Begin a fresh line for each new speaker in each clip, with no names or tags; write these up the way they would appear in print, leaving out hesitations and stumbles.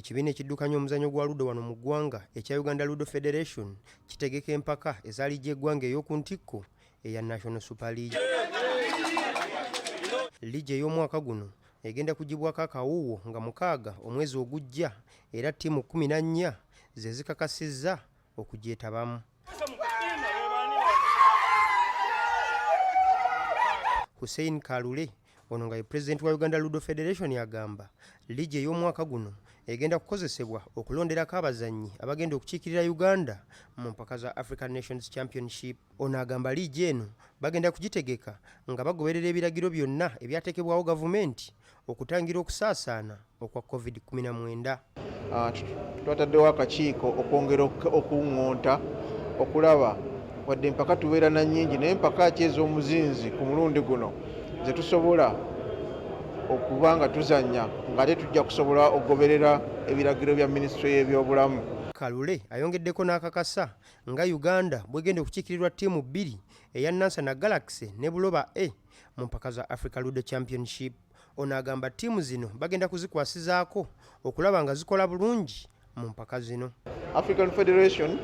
Ekibiina ekiddukanya omuzannyo gwa ludo wano mu ggwanga ekya Uganda Ludo Federation kitegeka empaka eza liigi y'eggwanga ey'oku ntikko eya National Super League. Liigi ey'omwaka guno egenda kugibwako akawuuwo nga 6 omwezi ogujja era ttiimu 14 ze zikakasizza okugyetabamu. Hussein Kalule ono nga ye pulezidenti wa Uganda Ludo Federation agamba liigi ey'omwaka guno egenda kukozesebwa okulonderako abazannyi abagenda okukiikirira Uganda mu mpaka za African Nations Championship. Ono agamba liigi eno bagenda kugitegeka nga bagoberera ebiragiro byonna ebyateekebwawo gavumenti okutangira okusaasaana okwa COVID-19.
Twataddewo akakiiko okwongera okuŋŋonta okulaba wadde empaka tubeera na nnyingi, naye empaka ki ez'omuzinzi ku mulundi guno ze tusobola okuba nga tuzannya ng'ate tujja kusobola okugoberera ebiragiro bya minisitule y'ebyobulamu.
Kalule ayongeddeko n'akakasa nga Uganda bw'egenda okukiikirirwa ttiimu bbiri eya Nansana Galaxy ne Buloba A mu mpaka za Africa Ludo Championship. Ono agamba ttiimu zino bagenda kuzikwasizaako okulaba nga zikola bulungi mu mpaka zino.
African Federation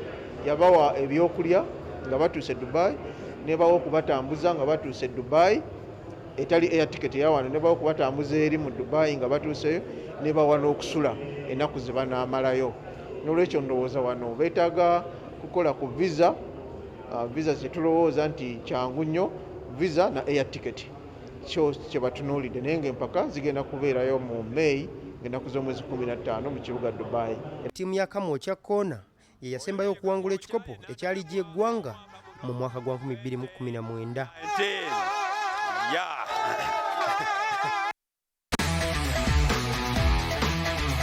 yabawa ebyokulya nga batuuse Dubai, nebawa okubatambuza nga batuuse Dubai, etali air ticket eyawano, nebawa okubatambuza eri mu Dubai nga batuuseyo, nebawa n'okusula ennaku ze banaamalayo. N'olwekyo ndowooza wano beetaaga kukola ku visa, visa kyetulowooza nti kyangu nnyo, visa na air ticket kyo kye batunuulidde, naye ng'empaka zigenda kubeerayo mu May ng'ennaku z'omwezi 15 mu kibuga Dubai.
Ttiimu ya Kamwokya Corner ye yasembayo okuwangula ekikopo ekya liigi y'eggwanga mu mwaka gwa 2019.